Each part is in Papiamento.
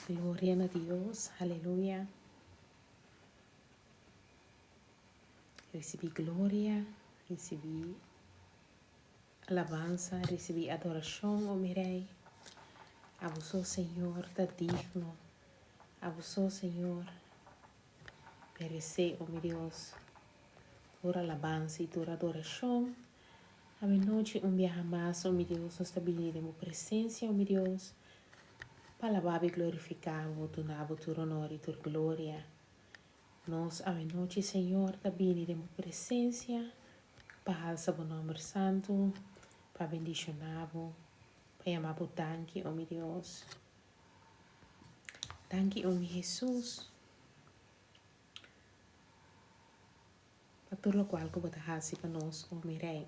Gloria na Dios, aleluya. Recibi gloria, recibi alabansa, recibi adoracion, o mi Rey. Abo so, Señor, ta digno. Abo so, Señor, merece, o mi Dios, tur alabansa y tur adoracion. Awenochi un biaha mas, o mi Dios, nos ta bini den bo presencia, o mi Dios, pa alabá bo i glorifiká bo, duna bo tur honor i tur gloria. Nos awenochi, Señor, ta bini den bo presencia pa halsa bo nomber santu, pa bendishoná bo, pa yama bo danki, o mi Dios. Danki, o mi Hesus. Pa tur lokual ku bo ta hasi pa nos, o mi Rei.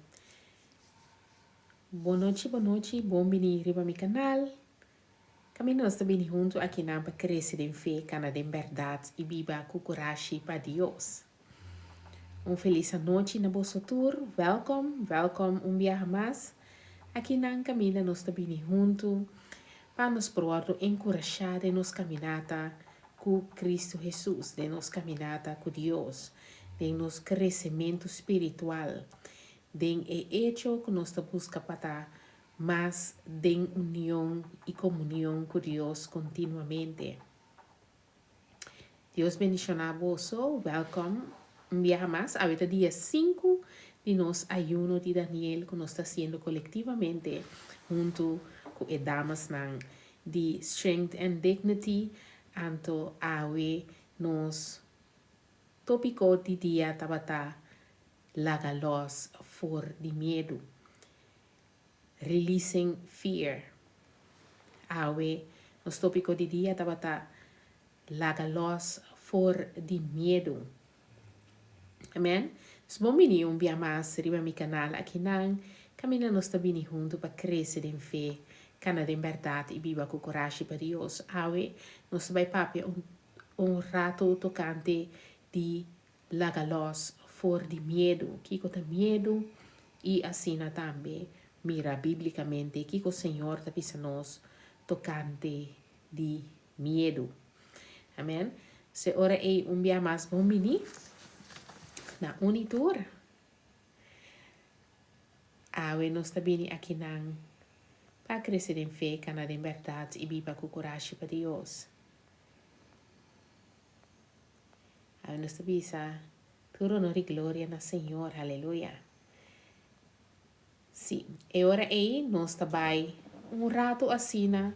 Bon nochi, bon nochi, bon bini riba mi kanal. Kaminda nos ta bini huntu akinan pa krese den fe, kana den bèrdat i biba ku kurashi pa Dios. Un felis anochi na boso tur. Wèlkòm, wèlkòm un biaha mas akinan kaminda nos ta bini huntu pa nos por wòrdu enkurashá den nos kaminata ku Kristu Hesus, den nos kaminata ku Dios, den nos kresementu spiritual, den e echo ku nos ta buska pa ta mas den union i komunion ku Dios kontinuamente. Dios bendishoná boso. Wèlkòm un biaha mas. Awe ta dia sinku di nos ayuno di Daniel ku nos ta hasiendo kolektivamente huntu ku e damasnan di Strength and Dignity, anto awe nos tópiko di dia tabata Laga Los for di Miedu, Releasing Fear. Awe nos tópiko di dia tabata Laga Los for di Miedu. Amen. Dus bon bini un bia mas riba mi kanal akinan, kaminda nos ta bini huntu pa krese den fe, kana den bèrdat i biba ku kurashi pa Dios. Awe nos ta bai papia un un ratu tokante di laga lòs for di miedu, kiko ta miedu i asina tambe mira bíblikamente kiko Señor ta bisa nos tokante di miedu. Amen. Se ora ei un bia mas bon bini na un i tur. Awe nos ta bini akinan pa krese den fe, kana den bèrdat i biba ku kurashi pa Dios. Awe nos ta bisa tur honor i gloria na Señor. Aleluya. Sí, e ora ei nos ta bai un ratu asina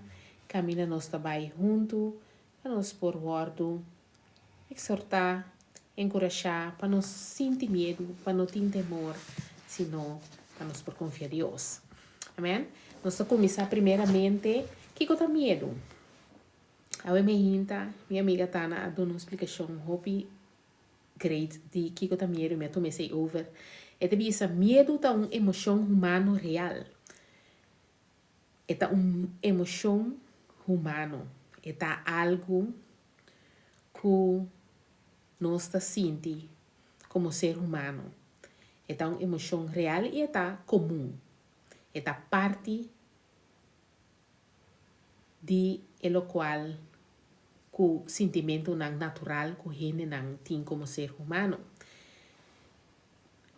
kaminda nos ta bai huntu pa nos por wòrdu eksortá, enkurashá pa no sinti miedu, pa no tin temor, sino pa nos por konfia Dios. Amèn. Nos ta kuminsá primeramente, kiko ta miedu? Awe mi hinta, mi amiga Tana a duna un splikashon hopi great di kiko ta miedu, mi a tuma esei over. E ta bisa, Miedu ta un emoshon humano real. E ta un emoshon humano. E ta algu ku nos ta sinti komo ser humano. E ta un emoshon real i e ta komun. E ta parti di e lokual ku sintimentunan natural ku hendenan tin komo ser humano.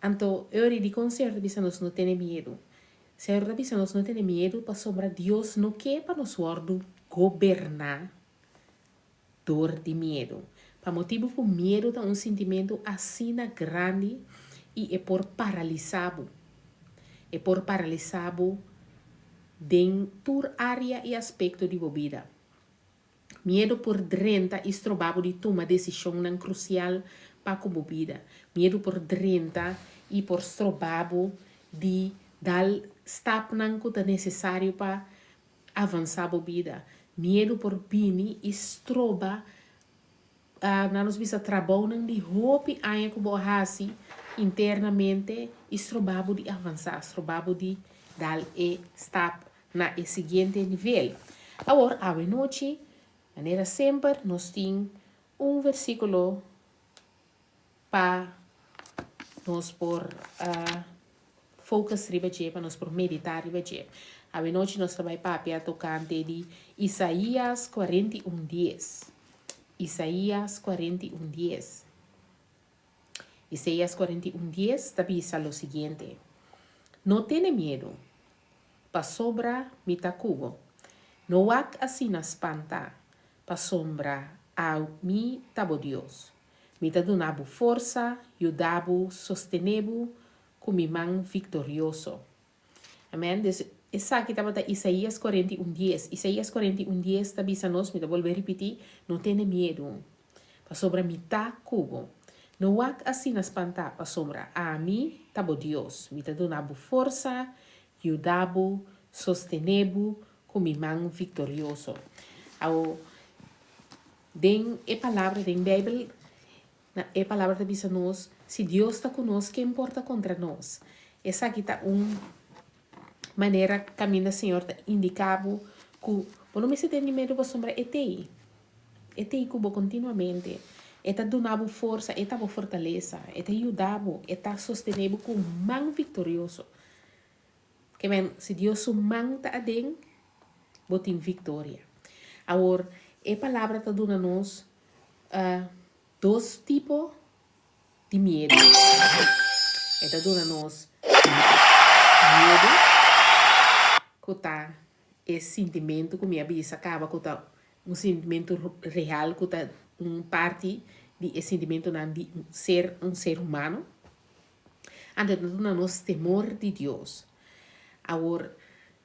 Anto, e ora dikon Señor ta bisa nos no tene miedu? Señor ta bisa nos no tene miedu pasobra Dios no ke pa nos wòrdu goberná dor di miedu. Pa motibu ku miedu ta un sintimentu asina grandi i e por paralisá bo. E por paralisá bo den tur área i aspekto di bo bida. Miedu por drenta i stroba bo di tuma desishonnan krusial pa ku bo bida. Miedu por drenta i por stroba bo di dal stapnan ku ta nesesario pa avansá bo bida. Miedu por bini i stroba nan nos bisa trabounan di hopi aña ku bo a hasi internamente i stroba bo di avansá, stroba bo di dal e stap na e siguiente nivel. Awor, awe nochi, manera semper, nos tin un versíkulo pa nos por focus riba dje, pa nos por medita riba dje. Awenochi nos ta bai papia tocante di Isaías 41 dies. Isaías 41 dies. Isaías 41 dies ta bisa lo siguiente: No tene miedu, pasobra mi ta ku bo. No wak asina spantá, pasobra ami ta bo Dios. Mi ta duna bo forsa, yuda bo, sostené bo ku mi man viktorioso. Amèn. Dus, esaki tabata Isaías 41 dies. Isaías 41 dies ta bisa nos, mi ta bolbe ripití, no tene miedu, pasobra mi ta ku bo. No wak asina spantá, pasobra ami ta bo Dios. Mi ta duna bo forsa, yuda bo, sostené bo ku mi man viktorioso. Awor, den e palabra den Beibel, na e palabra ta bisa nos, si Dios ta ku nos, ken por ta kontra nos? Esaki ta un manera kaminda Señor ta indiká bo ku bo no mester tene miedu pasobra e t'ei. E t'ei ku bo kontinuamente. E ta duna bo forsa, e ta bo fortalesa, e ta yuda bo, e ta sostené bo ku un man viktorioso. Ke men, si Dios su man ta aden, bo tin viktoria. Awor, e palabra ta duna nos dos tipo di miedu. E ta duna nos miedu ku ta e sintimentu ku mi a bisa kaba ku ta un sintimentu real ku ta un parti di e sintimentunan di ser un ser humano. Anto e ta duna nos temor di Dios. Awor,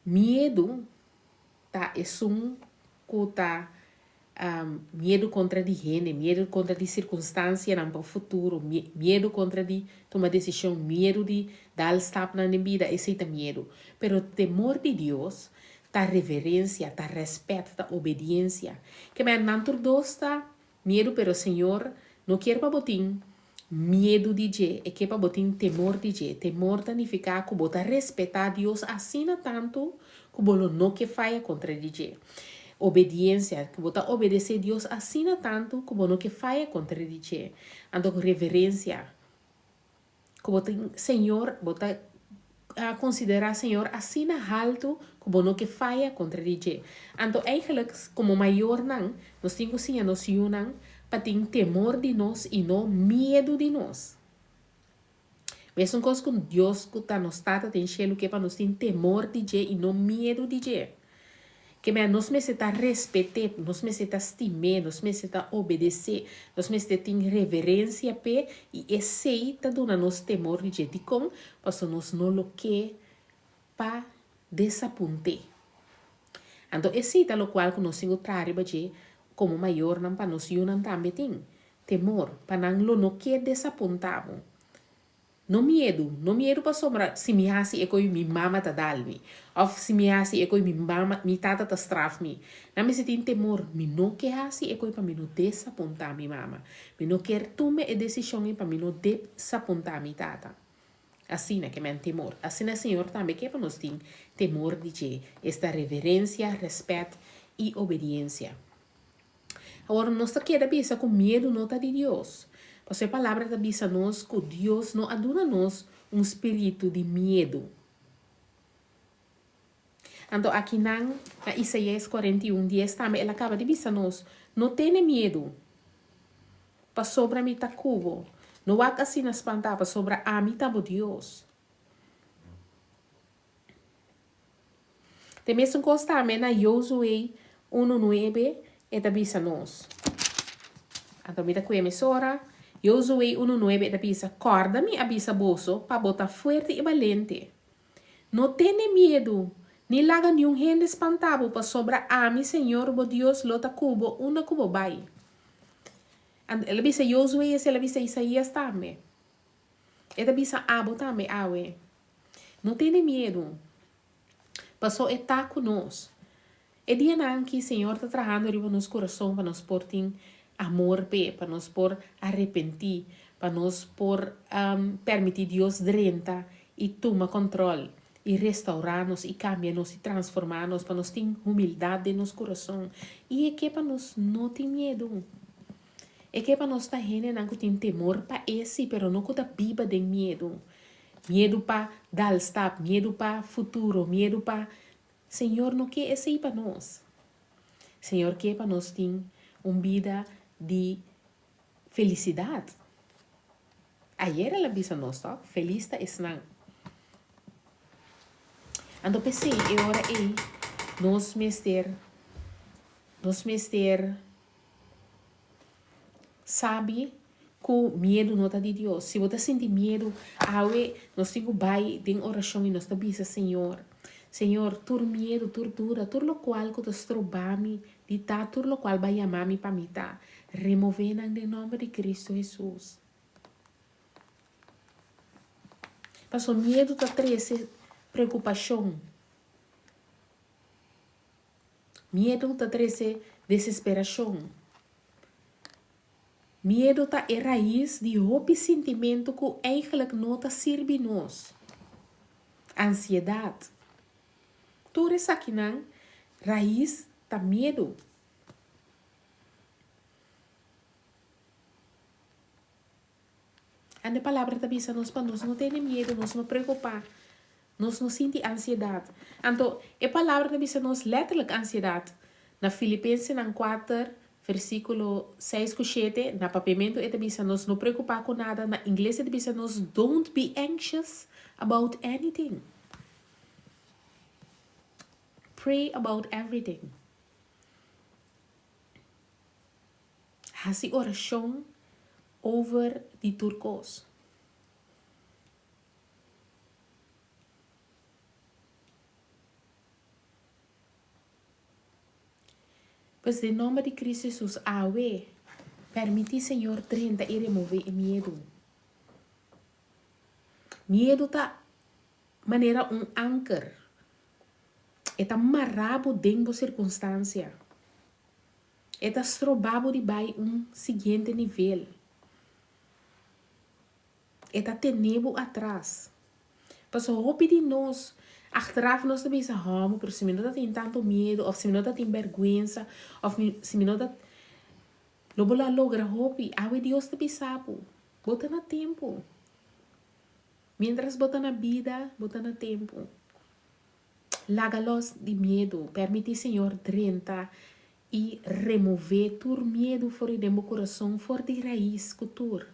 miedu ta esun ku ta miedu kontra di hende, miedu kontra di sirkunstansianan pa futuro, miedu kontra di tuma desishon, miedu di dal stapnan den bida, esei ta miedu. Pero temor di Dios ta reverensia, ta rèspèt, ta obediensia. Ke men nan tur dos ta miedu pero Señor no kier pa bo tin miedu di dje, e ke pa bo tin temor di dje. Temor ta nifiká ku bo ta respetá Dios asina tantu ku bo lo no ke faya kontra di dje. Obediensia, ku bo ta obedesé Dios asina tantu ku bo no ke faya kontra di dje. Anto reverensia, ku bo tin Señor, bo ta konsiderá Señor asina haltu ku bo no ke faya kontra di dje. Anto eigelijk komo mayornan nos tin ku siña nos yunan pa tin temor di nos i no miedu di nos. Mesun kos ku Dios ku ta nos Tata den shelu ke pa nos tin temor di dje i no miedu di dje. Ke mea nos mester ta respet'é, nos mester ta stim'é, nos mester ta obedes'é, nos mester tin reverensia p'e i esei ta duna nos temor di dje. Dikon? Pasobra nos no lo ke pa desapunt'é. Anto esei ta lokual ku nos tin ku traha riba dje komo mayornan pa nos yunan tambe tin temor, pa nan lo no ke desapuntá bo. No miedu, no miedu pasobra si mi hasi e koe mi mama ta dal mi, of si mi hasi e koe mi mama, mi tata ta straf mi. Nan mester tin temor, mi no ke hasi e koe pa mi no desapuntá mi mama. Mi no kier tuma e desishon ei pa mi no desapuntá mi tata. Asina ke men temor. Asina Señor tambe ke pa nos tin temor di dje, esta reverensia, rèspèt i obediensia. Awor, nos ta keda bisa ku miedu no ta di Dios. Pasobra e Palabra ta bisa nos ku Dios no a duna nos un spiritu di miedu. Anto akinan na Isaías 41 dies tambe el a kaba di bisa nos, No tene miedu, pasobra mi ta ku bo. No wak asina spantá, pasobra ami ta bo Dios. Te mesun kos tambe na Josué unu nuebe e ta bisa nos. Anto mi ta kue mesora. Josué unu nuebe e ta bisa, Kòrda mi a bisa boso pa bo ta fuerte i balente. No tene miedu, ni laga niun hende spanta bo, pasobra ami, Señor bo Dios, lo ta ku bo unda ku bo bai. Anto el a bisa Josué esei, el a bisa Isaías tambe. E ta bisa abo tambe awe. No tene miedu, paso e ta ku nos. E dianan ki Señor ta trahando riba nos kurason pa nos por tin amor p'e, pa nos por arepentí, pa nos por permití Dios drenta i tuma kòntròl i restaurá nos i kambia nos i transformá nos, pa nos tin humildat den nos kurason. I e ke pa nos no tin miedu. E ke pa nos ta hendenan ku tin temor pa e si, pero no ku ta biba den miedu. Miedu pa dal stap, miedu pa futuro, miedu pa. Señor no ke esei pa nos. Señor ke pa nos tin un bida di felisidat. Ayer el a bisa nos tòg, Felis ta esnan. Anto p'esei e ora ei nos mester nos mester sabi ku miedu no ta di Dios. Si bo ta sinti miedu, awe nos tin ku bai den orashon i nos ta bisa Señor, Señor, tur miedu, tur duda, tur lokual ku ta stroba mi di ta tur lokual bo a yama mi pa mi ta, remove nan den nòmber di Kristu Hesus. Pasobra miedu ta trese preokupashon. Miedu ta trese desesperashon. Miedu ta e rais di hopi sintimentu ku eigentlik no ta sirbi nos. Ansiedat. Tur esakinan rais ta miedu. Anda e palabra ta bisa nos pa nos no tene miedu, nos no preokupá, nos no sinti ansiedat. Anto, e palabra ta bisa nos lèterlik ansiedat. Na Filipensenan kuater, versíkulo seis ku shete, na papiamentu e ta bisa nos no preokupá ku nada, na ingles e ta bisa nos don't be anxious about anything. Pray about everything. Hasi orashon over di tur kos. Pues den nomber di Cristo Jesus awe, permiti Señor drenta y remove e miedu. Miedu ta manera un anker. E ta mara bo den bo circunstancia. E ta stroba bo di bai un siguiente nivel. E ta tene bo atras. Pasobra hopi di nos, achteraf nos ta bisa, Hòmber, pero si mi no ta tin tantu miedu, òf si mi no ta tin bèrgwensa, òf si mi no ta. Lo bo lo a logra hopi. Awe Dios ta bisa bo, Bo ta na tempu. Miéntras bo ta na bida, bo ta na tempu. Laga los di miedu. Permití Señor drenta i remové tur miedu for di den bo kurason, for di rais ku tur.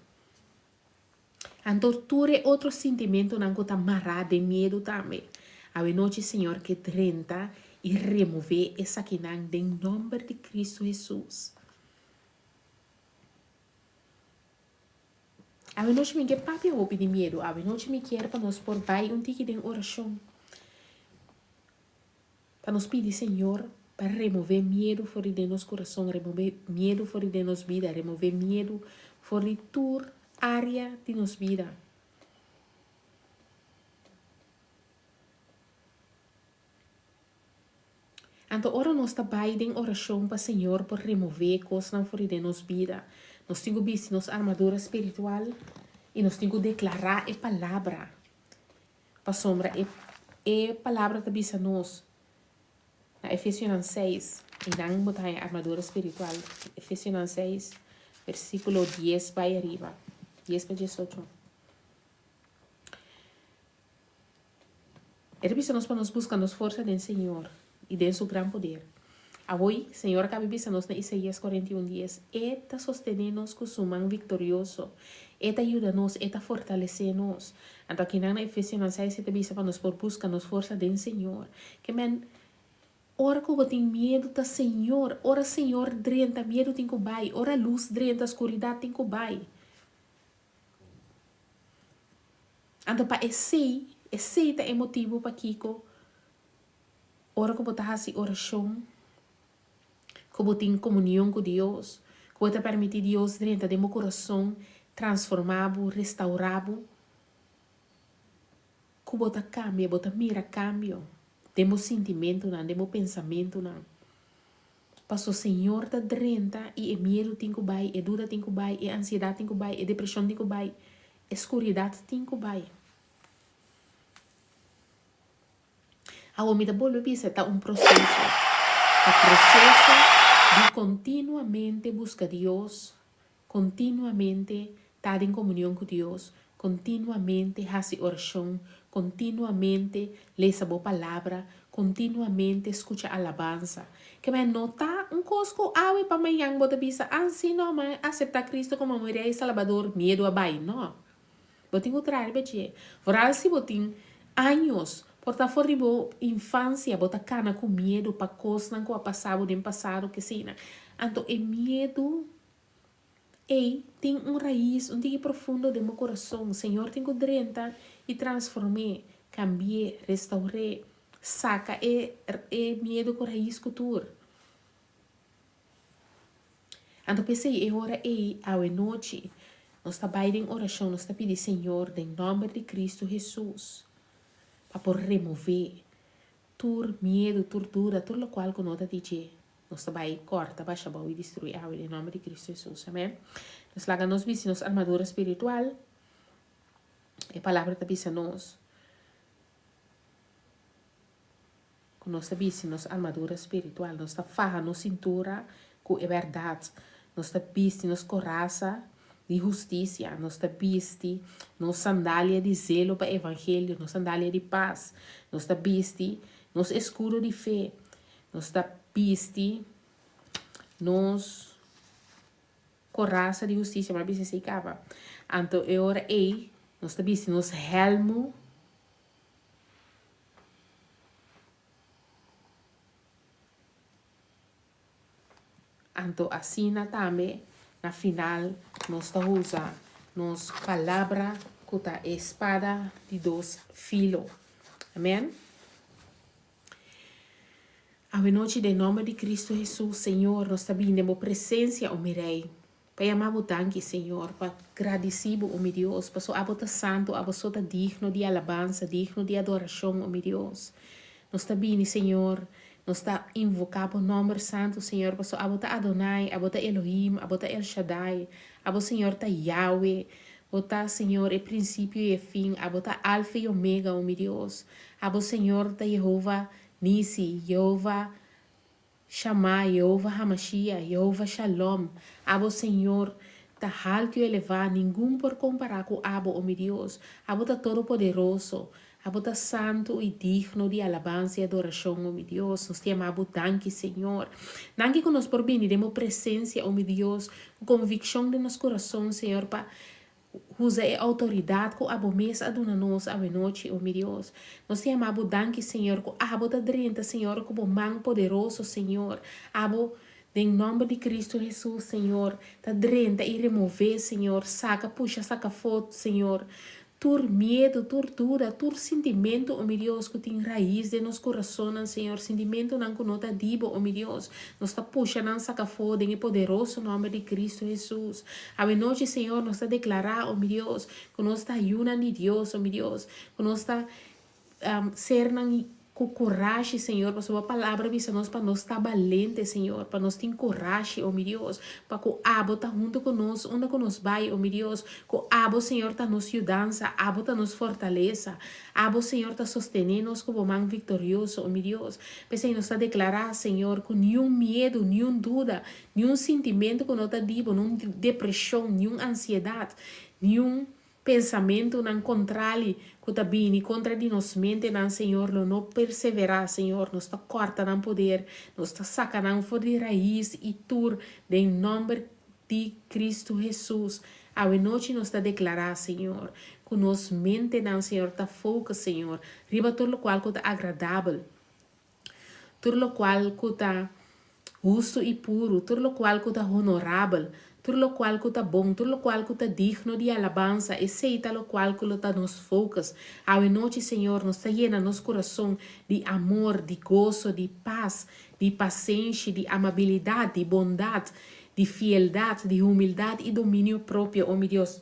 Anto tur e otro sintimentunan ku ta mará den miedu tambe. Awenochi Señor ke drenta i remové esakinan den nòmber di Kristu Hesus. Awenochi mi ke papia hopi di miedu. Awenochi mi kier pa nos por bai un tiki den orashon, pa nos pidi Señor pa remove miedu for di den nos kurason, remove miedu for di den nos bida, remove miedu for di tur area di nos bida. Anto ora nos ta bai den orashon pa Señor por remové kosnan for di den nos bida, nos tin ku bisti nos armadura spiritual i nos tin ku deklará e palabra. Pasobra e e palabra ta bisa nos na Efesionan seis, einan bo ta haña armadura spiritual, Efesionan seis, versíkulo dies bai ariba, dies pa diesocho. E ta bisa nos pa nos buska nos forsa den Señor i den Su gran poder. Awoi, Señor a kabi bisa nos na Isaías 41 dies, E ta sostené nos ku Su man viktorioso. E ta yuda nos, E ta fortalesé nos. Anto akinan na Efesionan 6 e ta bisa pa nos por buska nos forsa den Señor. Ke men, ora ku bo tin miedu ta Señor. Ora Señor drenta, miedu tin ku bai. Ora lus drenta, skuridat tin ku bai. Anto pa esei, esei ta e motibu pakiko ora ku bo ta hasi orashon, ku bo tin komunion ku Dios, ku bo ta permití Dios drenta den bo kurason, transformá bo, restaurá bo, ku bo ta kambia, bo ta mira kambio den bo sintimentunan, den bo pensamentunan. Paso Señor ta drenta i e miedu tin ku bai, e duda tin ku bai, e ansiedat tin ku bai, e depreshon tin ku bai, e skuridat tin ku bai. Awor mi ta bolbe bisa ta un proseso. Ta proseso di kontinuamente buska Dios, kontinuamente ta den komunion ku Dios, kontinuamente hasi orashon, kontinuamente lesa bo palabra, Kontinuamente skucha alabansa. Ke men no ta un kos ku awe pa mañan bo ta bisa, Ah, si no, m'a aseptá Kristu komo mi Rei i Salbador, miedu a bai. No. Bo tin ku traha riba dje. Foral si bo tin años, por ta for di bo infansia bo ta kana ku miedu pa kosnan ku a pasa bo den pasado keseinan. Anto e miedu ei tin un rais un tiki profundo den bo kurason. Señor tin ku drenta i transform'é, kambi'é, restaur'é, saka e e miedu ku rais ku tur. Anto p'esei e ora ei, awenochi, nos ta bai den orashon, nos ta pidi Señor den nòmber di Kristu Hesus pa por remové tur miedu, tur duda, tur lokual ku no ta di dje. Nos ta bai kòrta basha bou i destruí awe den nòmber di Kristu Hesus. Amèn. Nos laga nos bisti nos armadura spiritual. E palabra ta bisa nos ku nos ta bisti nos armadura spiritual. Nos ta faha nos sintura ku e bèrdat. Nos ta bisti nos korasa di hustisia. Nos ta bisti nos sandalia di zelo pa evangelio, nos sandalia di pas. Nos ta bisti nos eskudo di fe. Nos ta bisti nos korasa di hustisia, mi a bisa esei kaba. Anto e ora ei nos ta bisti nos hèlmu Anto asina tambe na final nos ta usa nos palabra ku ta e spada di dos filo. Amen. Awenochi den nomber di Cristo Jesus, Señor, nos ta bini den bo presencia, o mi Rey, pa yama bo danki, Señor, pa gradici bo, o mi Dios, paso abo ta santo, abo so ta digno di alabansa, digno di adoracion, o mi Dios. Nos ta bini, Señor, nos ta invoca bo nomber santo, Señor, paso abo ta Adonai, abo ta Elohim, abo ta El Shaddai, abo, Señor, ta Yahweh, bo ta, Señor, e principio y e fin, abo ta Alfa y Omega, o mi Dios. Abo Señor ta Yehova Nisi, Yehova Shamá, Yehova Hamashia, Yehova Shalom. Abo Señor ta haltu i elevá, ningun por kompará ku abo, o mi Dios. Abo ta Todopoderoso. Abo ta santu i digno di alabansa i adorashon, o mi Dios. Nos ta yama bo danki, Señor. Danki ku nos por bini den bo presensia, o mi Dios, ku konvikshon den nos kurason, Señor, pa Usa e outoridat ku abo mes a duna nos awenochi, o mi Dios. Nos ta yama bo danki, Señor, ku abo ta drenta, Señor, ku bo man poderoso, Señor. Abo, den nòmber di Kristu Hesus, Señor, ta drenta i remové, Señor, saka, pusha saka afó, Señor, tur miedu, tur duda, tur sintimentu, o mi Dios, ku tin rais den nos kurasonnan, Señor, sintimentunan ku no ta di bo, o mi Dios. Nos ta pusha nan saka afó den e poderoso nòmber di Kristu Hesus. Awenochi, Señor, nos ta deklará, o mi Dios, ku nos ta yunan di Dios, o mi Dios, ku nos ta sernan ku kurashi, Señor, pasobra bo palabra bisa nos pa nos ta balente, Señor, pa nos tin kurashi, o mi Dios, pa ku abo ta huntu ku nos unda ku nos bai, o mi Dios, ku abo, Señor, ta nos yudansa, abo ta nos fortalesa, abo, Señor, ta sostené nos ku bo man viktorioso, o mi Dios. P'esei nos ta deklará, Señor, ku niun miedu, niun duda, Niun sintimentu ku no ta di bo, niun depreshon, niun ansiedat, niun pensamentunan kontrali ku ta bini kontra di nos mentenan, Señor, lo no perseverá, Señor. Nos ta kòrta nan poder, nos ta saka nan for di rais i tur den nòmber di Kristu Hesus. Awenochi nos ta deklará, Señor, ku nos mentenan, Señor, ta focus, Señor, riba tur lokual ku ta agradabel. Tur lokual ku ta hustu i puru, tur lokual ku ta honorabel, tur lokual ku ta bon, tur lokual ku ta digno di alabansa, esei ta lokual ku lo ta nos focus. Awe nochi, Señor, nos ta yena nos kurason di amor, di goso, di pas, di pasenshi, di amabilidat, di bondat, di fieldat, di humildat i dominio propio, o mi Dios.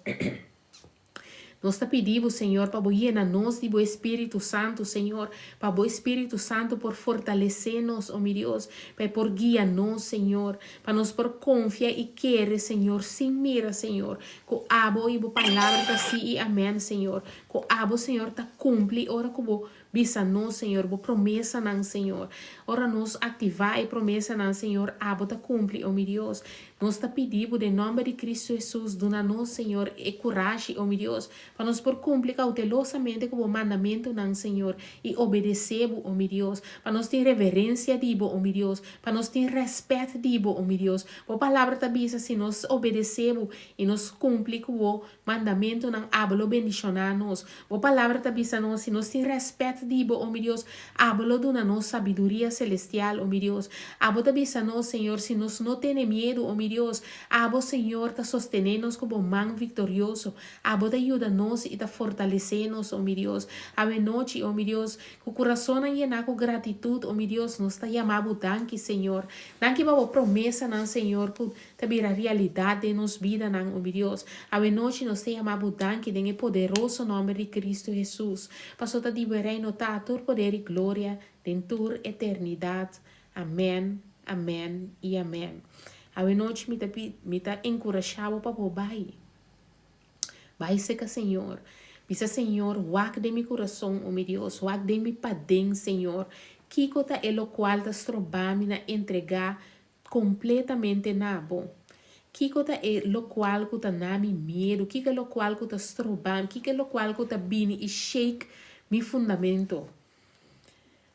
Nos ta pidi bo, Señor, pa bo yena nos di bo Espíritu Santu, Señor, pa bo Espíritu Santu por fortalesé nos, o mi Dios, pa e por guia nos, Señor, pa nos por konfia i kere, Señor, sin mira, Señor, ku abo i bo palabra ta sí i amèn, Señor, ku abo, Señor, ta kumpli ora ku bo. Bisa nos, Señor, bo promesanan, Señor. Ora nos aktivá e promesanan, Señor, abo ta kumpli, o mi Dios. Nos ta pidi bo den nòmber di Kristu Hesus, duna nos, Señor, e kurashi, o mi Dios, pa nos por kumpli koutelosamente ku bo mandamentunan, Señor, i obedesé bo, o mi Dios. Pa nos tin reverensia di bo, o mi Dios. Pa nos tin rèspèt di bo, o mi Dios. Bo palabra ta bisa si nos obedesé bo i nos kumpli ku bo Mandamentunan, abo lo bendishoná nos. Bo Palabra ta bisa nos, si nos tin rèspèt di Bo, o mi Dios, abo lo duna nos sabiduria selestial, o mi Dios. Abo ta bisa nos, Señor, si nos no tene miedu, o mi Dios, abo, Señor, ta sostené nos ku Bo man viktorioso. Abo ta yuda nos i ta fortalesé nos, o mi Dios. Awenochi, o mi Dios, ku kurasonnan yená ku gratitut, o mi Dios, nos ta yama Bo danki, Señor. Danki pa Bo promesanan, Señor, ku Ta bira realidat den nos bidanan, o mi Dios. Awe nochi nos ta yama Bo danki den e poderoso nomber di Cristo Jesus. Paso ta di Bo e reino ta, tur poder i gloria den tur eternidat. Amen, amen i amen. Awe nochi mi ta mi ta enkurashá bo pa bo bai. Bai seka Señor. Bisa Señor, wak den mi kurason, o mi Dios, wak den mi paden, Señor. Kiko ta e lokual ta stroba mi na entregá Kompletamente na bo. Kiko ta e lokual ku ta na mi miedu? Kiko e lokual ku ta stroba mi? Kiko e lokual ku ta bini i shake mi fundamento?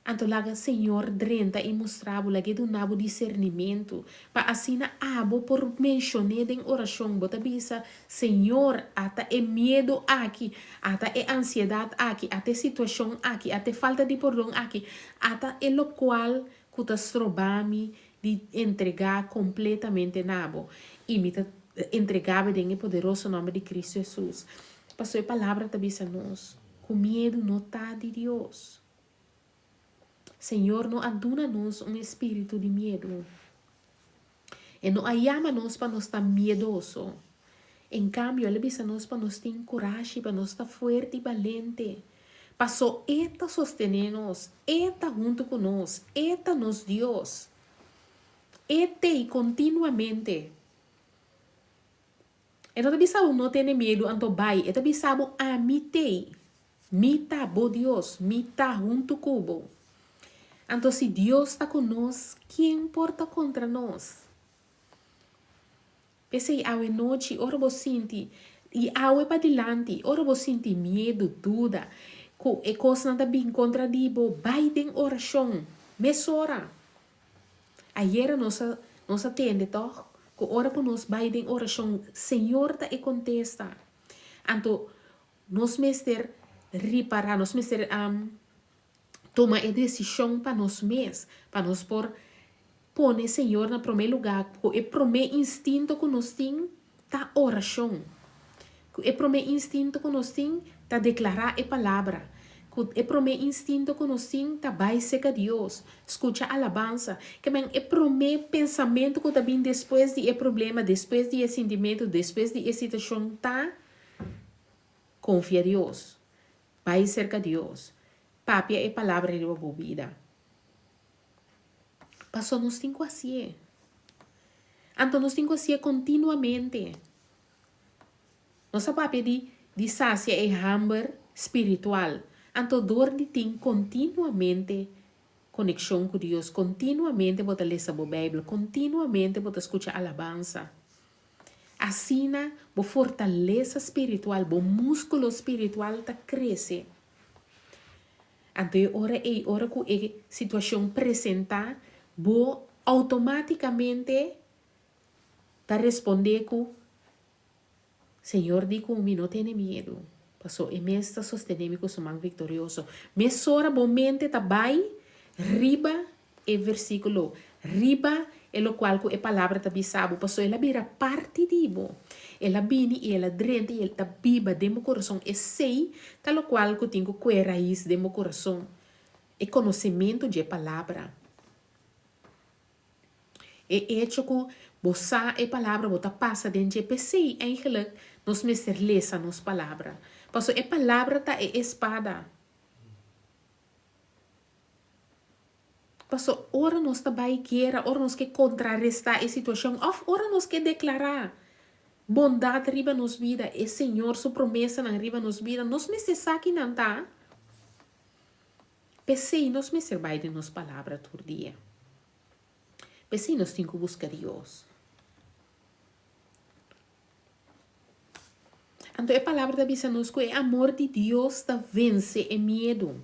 Anto laga Señor drenta i mustra bo, laga e duna bo disernimentu, pa asina abo por menshon'é den orashon. Bo ta bisa, Señor, ata e miedu aki, ata e ansiedat aki, ata e situashon aki, ata e falta di pordon aki, ata e lokual ku ta stroba mi di entregá kompletamente na bo, i mi ta entregá bo den e poderoso nòmber di Kristu Hesus. Pasobra e Palabra ta bisa nos ku miedu no ta di Dios. Señor no a duna nos un espíritu di miedu. E no a yama nos pa nos ta miedoso. En kambio, el a bisa nos pa nos tin kurashi, pa nos ta fuerte i balente. Pasó E ta sostené nos, E ta huntu ku nos, E ta nos Dios. E t'ei kontinuamente. E no ta bisa bo no tene miedu anto bai, e ta bisa bo ami t'ei. Mi ta bo Dios, mi ta huntu ku bo. Anto si Dios ta ku nos, ken por ta kontra nos? P'esei awe nochi ora bo sinti, i awe padilanti, ora bo sinti miedu, duda, ku e kosnan ta bin kontra di bo, bai den orashon, mesora. Ayera nos a nos a tende tòg ku ora ku nos bai den orashon Señor ta e kontesta. Anto nos mester ripará, nos mester tuma e desishon pa nos mes, pa nos por pone Señor na promé lugá ku e promé instinto ku nos tin ta orashon. Ku e promé instinto ku nos tin ta deklará e palabra. Ku e promé instinto ku nos tin ta bai serka Dios, skucha alabansa. Ke men e promé pensamentu ku ta bin despues di e problema, despues di e sintimentu, despues di e situashon ta, Konfia Dios. Bai serka Dios. Papia e palabra riba bo bida. Paso nos tin ku hasié. Anto nos tin ku hasié kontinuamente. Nos a papia di di sasia e hamber spiritual. Anto dor di tin kontinuamente konekshon ku Dios, kontinuamente bo ta lesa bo Beibel, kontinuamente bo ta skucha alabansa. Asina bo fortalesa spiritual, bo múskulo spiritual ta krese. Anto e ora ei, ora ku e situashon presentá, bo outomátikamente ta respondé ku, Señor di ku mi no tene miedu, paso E mes ta sostené mi ku su man viktorioso. Mesora bo mente ta bai riba e versíkulo, riba e lokual ku e palabra ta bisa bo, pasobra el a bira parti di bo. El a bini i el a drenta i el ta biba den bo kurason. Esei ta lokual ku tin ku kue rais den bo kurason, e konosementu dje palabra. E echo ku bo sa e palabra, bo ta pasa den dje. P'esei, eigenlik, nos mester lesa nos palabra, pasobra e palabra ta e espada. Paso ora nos ta bai guera, ora nos ke kontrarestá e situashon òf ora nos ke deklará bondat riba nos bida, e Señor su promesanan riba nos bida, nos mester sa ki nan ta. P'esei nos mester bai den nos Palabra tur dia. P'esei nos tin ku buska Dios. Anto e Palabra ta bisa nos ku e amor di Dios ta vense e miedu.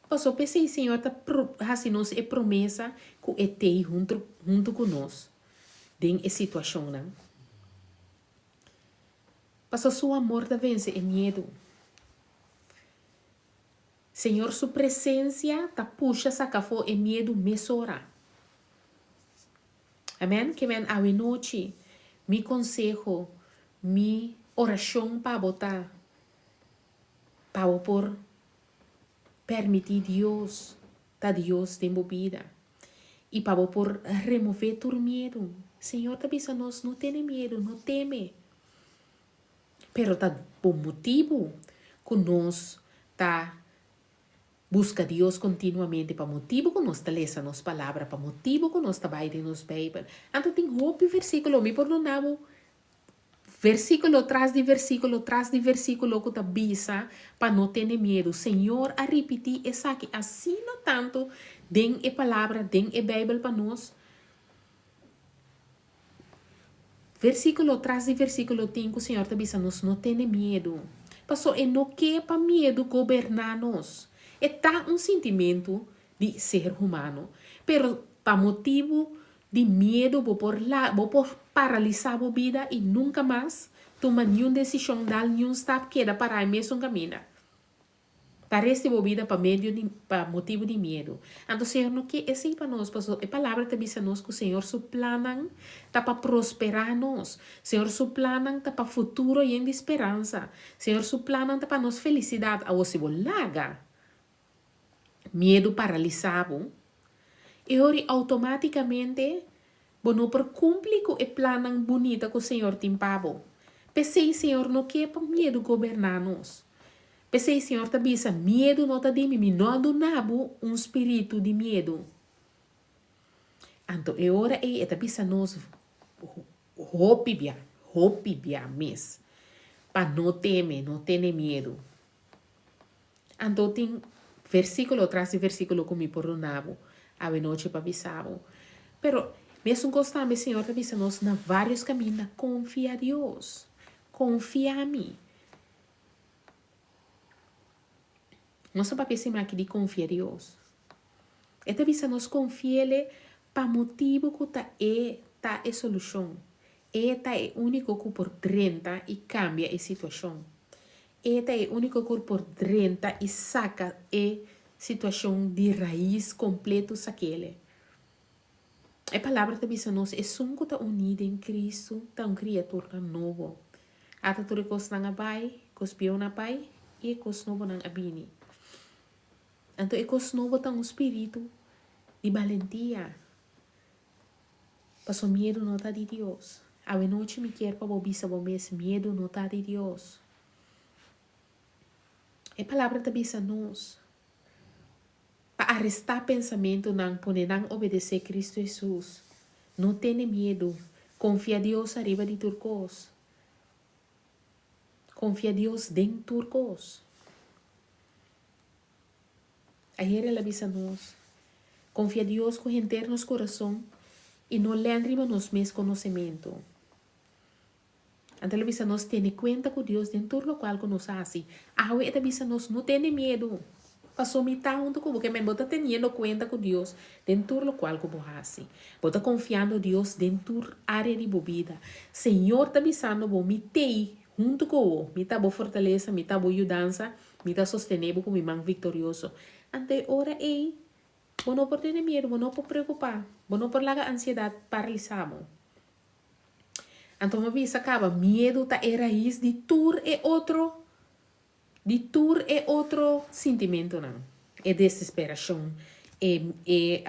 Pasobra p'esei Señor ta hasi nos e promesa ku e t'ei huntu ku nos den e situashonnan. Pasobra su amor ta vense e miedu. Señor su presensia ta pusha saka afó e miedu mesora. Amen. Ke men awe nochi, mi konseho, mi orashon pa bo ta, pa bo por permití Dios ta Dios den bo bida i pa bo por remové tur miedu. Señor ta bisa nos no tene miedu, no teme. Pero ta bo motibu ku nos ta buska Dios kontinuamente, pa motibu ku nos ta lesa nos Palabra, pa motibu ku nos ta bai den nos Beibel. Anto tin hopi versíkulo, mi por duna bo versíkulo tras di versíkulo tras di versíkulo ku ta bisa pa no tene miedu. Señor a ripití esaki asina tantu den e Palabra, den e Beibel pa nos. Versíkulo tras di versíkulo tin ku Señor ta bisa nos no tene miedu. Paso e no ke pa miedu goberná nos. E ta un sintimentu di ser humano, pero pa motibu di miedu bo por la bo por paralisá bo bida i nunka mas tuma niun desishon, dal niun stap, keda pará e mesun kaminda. Ta resti bo bida pa medio di, pa motibu di miedu. Anto Señor no ke esei pa nos, pasobra e Palabra ta bisa nos ku Señor su plannan ta pa prosperá nos. Señor su plannan ta pa futuro yen di speransa. Señor su plannan ta pa nos felisidat. Awor si bo laga miedu paralisá bo, e hori outomátikamente Bo no por cumpli cu e plannan bunita cu Señor tin pa bo. P'esey Señor no ke pa miedu goberná nos. P'esey Señor ta bisa, Miedu no ta di mi, mi no a duna bo un spiritu di miedu. Anto e ora ey e ta bisa nos hopi bia, hopi bia mes, pa no teme, no tene miedu. Anto tin versíkulo tras di versíkulo ku mi por duna bo awenochi pa bisa bo. Pero mesun kos tambe Señor ta bisa nos na vários kaminda, konfia Dios, konfia mi. Nos ta papia esei aki di konfia Dios. E ta bisa nos konfi'El pa motibu ku ta E ta e solushon. E ta e úniko ku por drenta i kambia e situashon. E ta e úniko ku por drenta i saka e situashon di rais kompleto sakele. E Palabra ta bisa nos, Esun ku ta uní den Kristu ta un kriaturnan nobo. Ata tur e kosnan a bai, kos bieunan a bai, i e kos nobonan a bini. Anto e kos nobo ta un spiritu di balentia. Paso miedu no ta di Dios. Awenochi mi kier pa bo bisa bo mes, miedu no ta di Dios. E Palabra ta bisa nos pa arestá pensamentunan, pone nan obedesé Cristo Hesus. No tene miedu, konfia Dios ariba di tur kos. Konfia Dios den tur kos. Ayer el a bisa nos, Konfia Dios ku henter nos kurason i no lèn riba nos mes konosementu. Anto el a bisa nos tene kuenta ku Dios den tur lokual ku nos hasi. Awe e ta bisa nos no tene miedu, paso mi ta huntu ku bo. Ke men bo ta teniendo kuenta ku Dios den tur lokual ku bo hasi. Bo ta konfiando Dios den tur área di bo bida. Señor ta bisando bo, Mi t'ei huntu ku bo, mi ta bo fortalesa, mi ta bo yudansa. Mi ta sostené bo ku mi man viktorioso. Anto e ora ei, bo no por tene miedu, bo no por preokupá, bo no por laga ansiedat paralisá bo. Anto mi a bisa kaba, miedu ta e rais di tur e otro, di tur e otro sintimentunan, e desesperashon, e e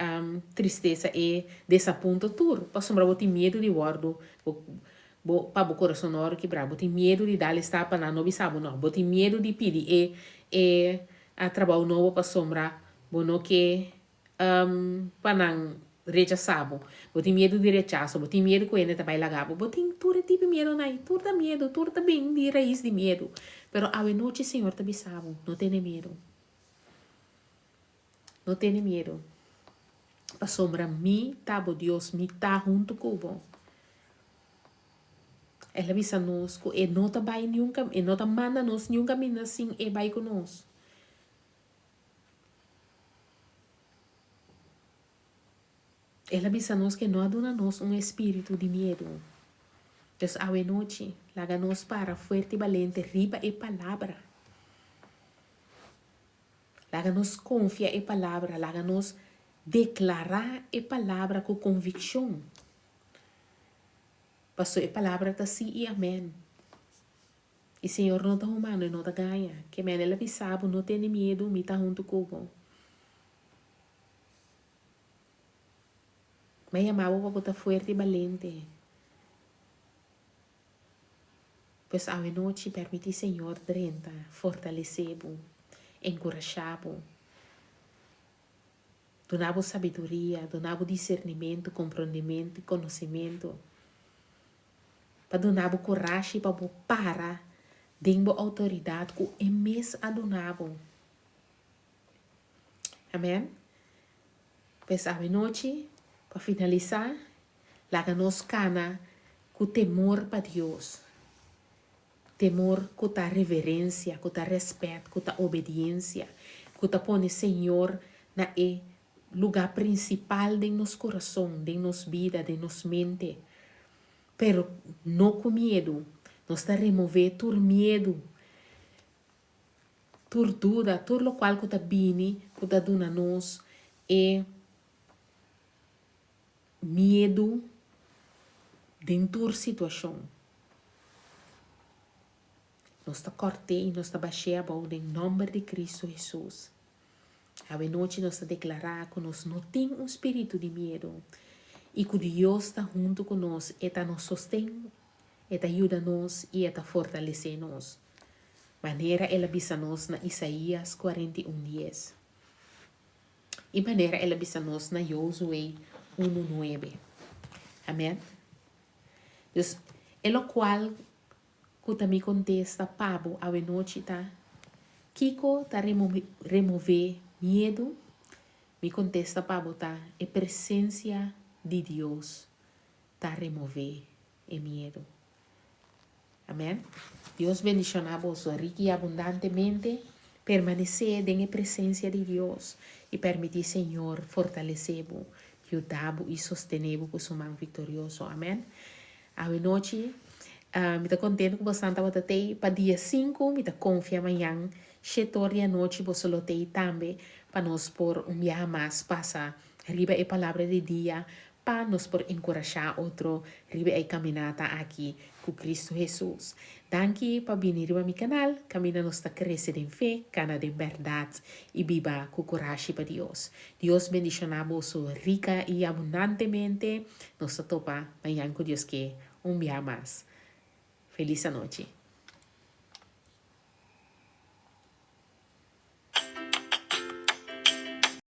tristesa, e desapunto, tur, pasobra bo tin miedu di wòrdu, bo Bo pa bo corazon no wòrdu kibrá. Bo tin miedu di dal e stap pa nan no bisa bo no. Bo tin miedu di pidi e e trabou nobo pasobra bo no ke pa nan rechasá bo. Bo tin miedu di rechaso. Bo tin miedu ku hende ta bai laga bo. Bo tin tur e tipo di miedunan ei. Tur ta miedu. Tur ta bin di rais di miedu. Pero awenochi Señor ta bisa bo, no tene miedu. No tene miedu, pasobra mi ta bo Dios, mi ta huntu ku bo. El a bisa nos ku e no ta bai niun kam, e no ta manda nos niun kaminda sin e bai ku nos. El a bisa nos ku e no a duna nos un espíritu di miedu. Dus awenochi, laga nos para fuerte i balente riba e palabra. Laga nos konfia e palabra, laga nos deklará e palabra ku konvikshon. Paso e palabra ta sí i amèn. I Señor no ta humano, e no ta gaña. Ke men el a bisa bo, no tene miedu, mi ta huntu ku bo. Mi a yama bo pa bo ta fuerte i balente. Pues awenochi permití Señor drenta, fortalesé bo, enkurashá bo, duna bo sabiduria, duna bo disernimentu, komprondementu i konosementu, pa duna bo kurashi pa bo para den bo outoridat ku E mes a duna bo. Amèn. Pues awenochi, pa finalisá, Laga nos kana ku temor pa Dios, temor ku ta reverensia, ku ta rèspèt, ku ta obediensia, ku ta pone Señor na e lugá prinsipal den nos kurason, den nos bida, den nos mente. Pero no ku miedu. Nos ta remové tur miedu, tur duda, tur lokual ku ta bini ku ta duna nos e Miedu den tur situashon. Nos ta kòrt'é i nos ta bash'é abou den nòmber di Kristu Hesus. Awenochi nos ta deklará ku nos no tin un spiritu di miedu i ku Dios ta huntu ku nos, e ta nos sosten, e ta yuda nos i e ta fortalesé nos, manera el a bisa nos na Isaías 41 dies. I manera el a bisa nos na Josué unu nuebe. Amèn. Dus, e lokual ku ta mi kontesta pa bo awenochi ta, Kiko ta remové miedu? Mi kontesta pa bo ta, E presensia di Dios ta remové e miedu. Amèn. Dios bendishoná boso riki i abundantemente. Permanesé den e presensia di Dios i permití Señor fortalesé bo, yuda bo i sostené bo ku su man viktorioso. Amèn. Awenochi, mi ta kontentu ku bosan tabata tei pa dia sinku. Mi ta konfia mañan shetor di anochi boso lo tei tambe pa nos por un biaha mas pasa riba e palabra di dia Pa nos por enkurashá otro riba e kaminata aki ku Kristu Hesus. Danki pa bini riba mi kanal, kaminda nos ta krese den fe, kana den bèrdat i biba ku kurashi pa Dios. Dios bendishoná boso rika i abundantemente. Nos ta topa mañan ku Dios ke un bia mas. Felis anochi.